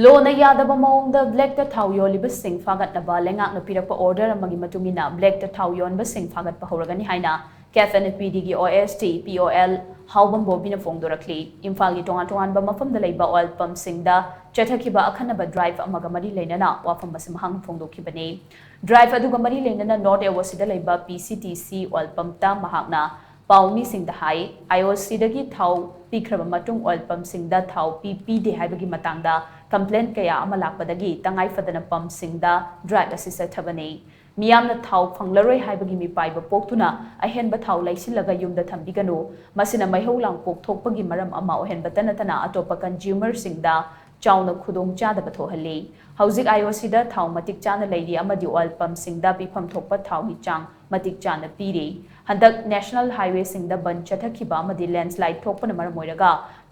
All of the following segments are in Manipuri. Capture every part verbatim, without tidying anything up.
ꯂꯣꯅ ꯌꯥꯗꯕ ꯃꯑꯣꯡꯗ ꯕ꯭ꯂꯦꯛꯇ ꯊꯥꯎ ꯌꯣꯜꯂꯤꯕꯁꯤꯡ ꯐꯥꯒꯠꯅꯕ ꯂꯩꯉꯥꯛꯅ ꯄꯤꯔꯛꯄ ꯑꯣꯔꯗꯔ ꯑꯃꯒꯤ ꯃꯇꯨꯡ ꯏꯟꯅ ꯕ꯭ꯂꯦꯛꯇ ꯊꯥꯎ ꯌꯣꯟꯕꯁꯤꯡ ꯐꯥꯒꯠꯄ ꯍꯧꯔꯒꯅꯤ ꯍꯥꯏꯅ ꯀꯦꯐ ꯑꯦꯟ ꯄꯤ ꯗꯤꯒꯤ ꯑꯣ ꯑꯦꯁ ꯇꯤ ꯄꯤ ꯑꯣ ꯑꯦꯜ ꯍꯥꯎꯕꯝ ꯕꯣꯕꯤꯅ ꯐꯣꯡꯗꯣꯔꯛꯂꯤ꯫ ꯏꯝꯐꯥꯜꯒꯤ ꯇꯣꯉꯥꯟ ꯇꯣꯉꯥꯟꯕ ꯃꯐꯝꯗ ꯂꯩꯕ ꯑꯣꯏꯜ ꯄꯝꯁꯤꯡꯗ ꯆꯠꯊꯈꯤꯕ ꯑꯈꯟꯅꯕ ꯗ꯭ꯔꯥꯏꯚ ꯑꯃꯒ ꯃꯔꯤ ꯂꯩꯅꯅ ꯋꯥꯐꯝ ꯑꯁꯤ ꯃꯍꯥꯛꯅ ꯐꯣꯡꯗꯣꯛꯈꯤꯕꯅꯤ꯫ ꯗ꯭ꯔꯥꯏꯚ ꯑꯗꯨꯒ ꯃꯔꯤ ꯂꯩꯅꯅ ꯅꯣꯔꯠ ꯑꯦ ꯑꯣ ꯁꯤꯗ ꯂꯩꯕ ꯄꯤ ꯁꯤ ꯇꯤ ꯁꯤ ꯑꯣꯏꯜ ꯄꯝꯇ ꯃꯍꯥꯛꯅ ꯄꯥꯎꯃꯤꯁꯤꯡꯗ ꯍꯥꯏ, ꯑꯥꯏ ꯑꯣ ꯁꯤꯗꯒꯤ ꯊꯥꯎ ꯄꯤꯈ꯭ꯔꯕ ꯃꯇꯨꯡ ꯑꯣꯏꯜ ꯄꯝꯁꯤꯡꯗ ꯊꯥꯎ ꯄꯤ ꯄꯤꯗꯦ ꯍꯥꯏꯕꯒꯤ ꯃꯇꯥꯡꯗ ꯀꯝꯄ꯭ꯂꯦꯟ ꯀꯌꯥ ꯑꯃ ꯂꯥꯛꯄꯗꯒꯤ ꯇꯉꯥꯏ ꯐꯗꯅ ꯄꯝꯁꯤꯡꯗ ꯗ꯭ꯔꯥꯏꯚ ꯑꯁꯤ ꯆꯠꯊꯕꯅꯤ꯫ ꯃꯤꯌꯥꯝꯅ ꯊꯥꯎ ꯐꯪꯂꯔꯣꯏ ꯍꯥꯏꯕꯒꯤ ꯃꯤꯄꯥꯏꯕ ꯄꯣꯛꯇꯨꯅ ꯑꯍꯦꯟꯕ ꯊꯥꯎ ꯂꯩꯁꯤꯜꯂꯒ ꯌꯨꯝꯗ ꯊꯝꯕꯤꯒꯅꯨ꯫ ꯃꯁꯤꯅ ꯃꯩꯍꯧ ꯂꯥꯡꯄꯣꯛ ꯊꯣꯛꯄꯒꯤ ꯃꯔꯝ ꯑꯃ ꯑꯣꯏꯍꯟꯕꯇ ꯅꯠꯇꯅ ꯑꯇꯣꯞꯄ ꯀꯟꯖ꯭ꯌꯨꯃꯔꯁꯤꯡꯗ ꯆꯥꯎꯅ ꯈꯨꯗꯣꯡ ꯆꯥꯗꯕ ꯊꯣꯛꯍꯜꯂꯤ꯫ ꯍꯧꯖꯤꯛ ꯑꯥꯏ ꯑꯣ ꯁꯤꯗ ꯊꯥꯎ ꯃꯇꯤꯛ ꯆꯥꯅ ꯂꯩꯔꯤ ꯑꯃꯗꯤ ꯑꯣꯏꯜ ꯄꯝꯁꯤꯡꯗ ꯄꯤꯐꯝ ꯊꯣꯛꯄ ꯊꯥꯎꯒꯤ ꯆꯥꯡ ꯃꯇꯤꯛ ꯆꯥꯅ ꯄꯤꯔꯤ꯫ ꯍꯟꯗꯛ ꯅꯦꯁꯅꯦꯜ ꯍꯥꯏꯋꯦꯁꯤꯡꯗ ꯕꯟ ꯆꯠꯊꯈꯤꯕ ꯑꯃꯗꯤ ꯂꯦꯟꯁꯂꯥꯏꯗ ꯊꯣꯛꯄꯅ ꯃꯔꯝ ꯑꯣꯏꯔꯒ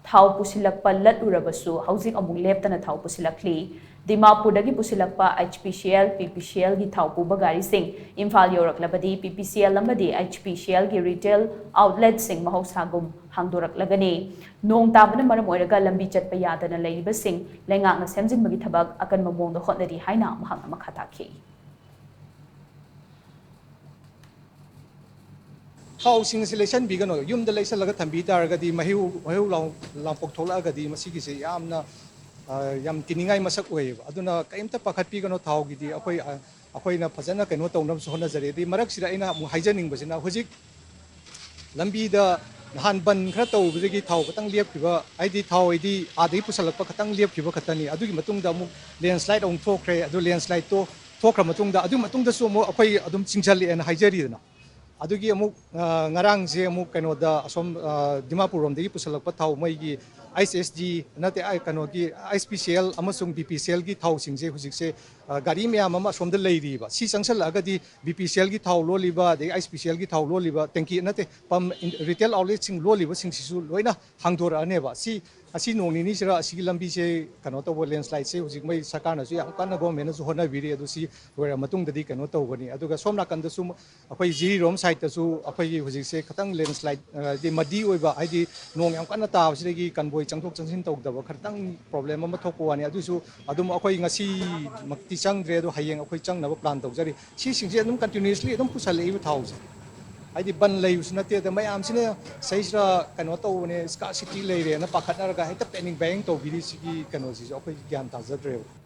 ꯊꯥꯎ ꯄꯨꯁꯤꯜꯂꯛꯄ ꯂꯠꯂꯨꯔꯕꯁꯨ ꯍꯧꯖꯤꯛ ꯑꯃꯨꯛ ꯂꯦꯞꯇꯅ ꯊꯥꯎ ꯄꯨꯁꯤꯜꯂꯛꯂꯤ꯫ ꯗꯤꯃꯥꯄꯨꯔꯗꯒꯤ ꯄꯨꯁꯤꯜꯂꯛꯄ ꯑꯩꯆ ꯄꯤ ꯁꯤ ꯑꯦꯜ, ꯄꯤ ꯄꯤ ꯁꯤ ꯑꯦꯜꯒꯤ ꯊꯥꯎ ꯄꯨꯕ ꯒꯥꯔꯤꯁꯤꯡ ꯏꯝꯐꯥꯜ ꯌꯧꯔꯛꯂꯕꯗꯤ ꯄꯤ ꯄꯤ ꯁꯤ ꯑꯦꯜ ꯑꯃꯗꯤ ꯑꯩꯆ ꯄꯤ ꯁꯤ ꯑꯦꯜꯒꯤ ꯔꯤꯇꯦꯜ ꯑꯥꯎꯠꯂꯦꯠꯁꯤꯡ ꯃꯍꯧꯁꯥꯒꯨꯝ ꯍꯥꯡꯗꯣꯔꯛꯂꯒꯅꯤ꯫ ꯅꯣꯡ ꯇꯥꯕꯅ ꯃꯔꯝ ꯑꯣꯏꯔꯒ ꯂꯝꯕꯤ ꯆꯠꯄ ꯌꯥꯗꯅ ꯂꯩꯔꯤꯕꯁꯤꯡ ꯂꯩꯉꯥꯛꯅ ꯁꯦꯝꯖꯤꯟꯕꯒꯤ ꯊꯕꯛ ꯑꯀꯟꯕ ꯃꯑꯣꯡꯗ ꯍꯣꯠꯅꯔꯤ ꯍꯥꯏꯅ ꯃꯍꯥꯛꯅ ꯃꯈꯥ ꯇꯥꯈꯤ꯫ ꯊꯥꯎꯁꯤꯡ ꯑꯁꯤ ꯂꯩꯁꯟꯕꯤꯒꯅꯨ꯫ ꯌꯨꯝꯗ ꯂꯩꯁꯜꯂꯒ ꯊꯝꯕꯤ ꯇꯥꯔꯒꯗꯤ ꯃꯍꯩ, ꯃꯍꯩ ꯂꯥꯡ-, ꯂꯥꯡꯄꯣꯛ ꯊꯣꯛꯂꯛꯑꯒꯗꯤ ꯃꯁꯤꯒꯤꯁꯦ ꯌꯥꯝꯅ, ꯑ, ꯌꯥꯝ ꯀꯤꯅꯤꯡꯉꯥꯏ ꯃꯁꯛ ꯑꯣꯏꯌꯦꯕ꯫ ꯑꯗꯨꯅ ꯀꯔꯤꯝꯇ ꯄꯥꯈꯠꯄꯤꯒꯅꯨ ꯊꯥꯎꯒꯤꯗꯤ꯫ ꯑꯩꯈꯣꯏ, ꯑ, ꯑꯩꯈꯣꯏꯅ ꯐꯖꯅ ꯀꯩꯅꯣ ꯇꯧꯅꯕꯁꯨ ꯍꯣꯠꯅꯖꯔꯤ꯫ ꯑꯗꯩ ꯃꯔꯛꯁꯤꯗ ꯑꯩꯅ ꯑꯃꯨꯛ ꯍꯥꯏꯖꯅꯤꯡꯕꯁꯤꯅ, ꯍꯧꯖꯤꯛ ꯂꯝꯕꯤꯗ ꯅꯍꯥꯟ ꯕꯟ ꯈꯔ ꯇꯧꯔꯨꯕꯗꯒꯤ ꯊꯥꯎ ꯈꯇꯪ ꯂꯦꯞꯈꯤꯕ, ꯍꯥꯏꯗꯤ ꯊꯥꯎ ꯍꯥꯏꯗꯤ ꯑꯥꯗꯒꯤ ꯄꯨꯁꯜꯂꯛꯄ ꯈꯇꯪ ꯂꯦꯞꯈꯤꯕ ꯈꯛꯇꯅꯤ꯫ ꯑꯗꯨꯒꯤ ꯃꯇꯨꯡꯗ ꯑꯃꯨꯛ ꯂꯦꯟꯁꯂꯥꯏꯠ ꯑꯃꯨꯛ ꯊꯣꯛꯈ꯭ꯔꯦ꯫ ꯑꯗꯨ ꯂꯦꯟꯁꯂꯥꯏꯠꯇꯣ ꯊꯣꯛꯈ꯭ꯔ ꯃꯇꯨꯡꯗ, ꯑꯗꯨꯒꯤ ꯃꯇꯨꯡꯗꯁꯨ ꯑꯃꯨꯛ ꯑꯩꯈꯣꯏ ꯑꯗꯨꯝ ꯆꯤꯡꯁꯤꯜꯂꯛꯑꯦꯅ ꯍꯥꯏꯖꯔꯤꯗꯅ꯫ ꯑꯗꯨꯒꯤ ꯑꯃꯨꯛ, ꯑ, ꯉꯔꯥꯡꯁꯦ ꯑꯃꯨꯛ ꯀꯩꯅꯣꯗ ꯑꯁꯣꯝ, ꯑ, ꯗꯤꯃꯥꯄꯨꯔ ꯔꯣꯝꯗꯒꯤ ꯄꯨꯁꯜꯂꯛꯄ ꯊꯥꯎ ꯃꯣꯏꯒꯤ ꯑꯩꯆ ꯑꯦꯁ ꯖꯤ ꯅꯠꯇꯦ, ꯑ, ꯀꯩꯅꯣꯒꯤ ꯑꯩꯆ ꯄꯤ ꯁꯤ ꯑꯦꯜ ꯑꯃꯁꯨꯡ ꯕꯤ ꯄꯤ ꯁꯤ ꯑꯦꯜꯒꯤ ꯊꯥꯎꯁꯤꯡꯁꯦ ꯍꯧꯖꯤꯛꯁꯦ, ꯑ, ꯒꯥꯔꯤ ꯃꯌꯥꯝ ꯑꯃ ꯑꯁꯣꯝꯗ ꯂꯩꯔꯤꯕ꯫ ꯁꯤ ꯆꯪꯁꯜꯂꯛꯑꯒꯗꯤ ꯕꯤ ꯄꯤ ꯁꯤ ꯑꯦꯜꯒꯤ ꯊꯥꯎ ꯂꯣꯜꯂꯤꯕ, ꯑꯗꯒꯤ ꯑꯩꯆ ꯄꯤ ꯁꯤ ꯑꯦꯜꯒꯤ ꯊꯥꯎ ꯂꯣꯜꯂꯤꯕ, ꯇꯦꯡꯀꯤ ꯅꯠꯇꯦ, ꯄꯝ, ꯏꯟ-, ꯔꯤꯇꯦꯜ ꯑꯥꯎꯠꯂꯦꯠꯁꯤꯡ ꯂꯣꯜꯂꯤꯕꯁꯤꯡꯁꯤꯁꯨ ꯂꯣꯏꯅ ꯍꯥꯡꯗꯣꯔꯛꯑꯅꯦꯕ꯫ ꯁꯤ, ꯑꯁꯤ ꯅꯣꯡ ꯅꯤꯅꯤꯁꯤꯗ ꯑꯁꯤꯒꯤ ꯂꯝꯕꯤꯁꯦ ꯀꯩꯅꯣ ꯇꯧꯕ, ꯂꯦꯟꯁꯂꯥꯏꯠꯁꯦ ꯍꯧꯖꯤꯛ ꯃꯣꯏ ꯁꯔꯀꯥꯔꯅꯁꯨ ꯌꯥꯝ ꯀꯟꯅ, ꯒꯣꯔꯃꯦꯟꯅꯁꯨ ꯍꯣꯠꯅꯕꯤꯔꯤ꯫ ꯑꯗꯨ ꯁꯤ ꯂꯣꯏꯔ ꯃꯇꯨꯡꯗꯗꯤ ꯀꯩꯅꯣ ꯇꯧꯒꯅꯤ꯫ ꯑꯗꯨꯒ ꯁꯣꯝ ꯅꯥꯀꯟꯗꯁꯨ ꯑꯩꯈꯣꯏ ꯖꯤꯔꯤꯔꯣꯝ ꯁꯥꯏꯠꯇꯁꯨ ꯑꯩꯈꯣꯏꯒꯤ ꯍꯧꯖꯤꯛꯁꯦ ꯈꯤꯇꯪ ꯂꯦꯟꯁꯂꯥꯏꯠ, ꯑ, ꯍꯥꯏꯗꯤ ꯃꯗꯤ ꯑꯣꯏꯕ, ꯍꯥꯏꯗꯤ ꯅꯣꯡ ꯌꯥꯝ ꯀꯟꯅ ꯇꯥꯕꯁꯤꯗꯒꯤ ꯀꯟꯕꯣꯏ ꯆꯪꯊꯣꯛ ꯆꯪꯁꯤꯟ ꯇꯧꯗꯕ ꯈꯔꯇꯪ ꯄ꯭ꯔꯣꯕ꯭ꯂꯦꯝ ꯑꯃ ꯊꯣꯛꯄ ꯋꯥꯅꯤ꯫ ꯑꯗꯨꯁꯨ ꯑꯗꯨꯝ ꯑꯩꯈꯣꯏ ꯉꯁꯤꯃꯛꯇꯤ ꯆꯪꯗ꯭ꯔꯦ, ꯑꯗꯣ ꯍꯌꯦꯡ ꯑꯩꯈꯣꯏ ꯆꯪꯅꯕ ꯄ꯭ꯂꯥꯟ ꯇꯧꯖꯔꯤ꯫ ꯁꯤꯁꯤꯡꯁꯦ ꯑꯗꯨꯝ ꯀꯟꯇꯤꯅ꯭ꯌꯨꯁꯂꯤ ꯑꯗꯨꯝ ꯄꯨꯁꯜꯂꯛꯏꯕ ꯊꯥꯎꯁꯦ, ꯍꯥꯏꯗꯤ ꯕꯟ ꯂꯩꯕꯁꯨ ꯅꯠꯇꯦ꯫ ꯑꯗ ꯃꯌꯥꯝꯁꯤꯅ ꯁꯤꯗꯩꯁꯤꯗ ꯀꯩꯅꯣ ꯇꯧꯕꯅꯦ, ꯁ꯭ꯀꯥꯔꯁꯤꯇꯤ ꯂꯩꯔꯦꯅ ꯄꯥꯈꯠꯅꯔꯒ ꯍꯦꯛꯇ ꯄꯦꯅꯤꯛ ꯕꯥꯏꯌꯤꯡ ꯇꯧꯕꯤꯔꯤꯁꯤꯒꯤ ꯀꯩꯅꯣꯁꯤꯁꯨ ꯑꯩꯈꯣꯏ ꯒ꯭ꯌꯥꯟ ꯇꯥꯖꯗ꯭ꯔꯦꯕ꯫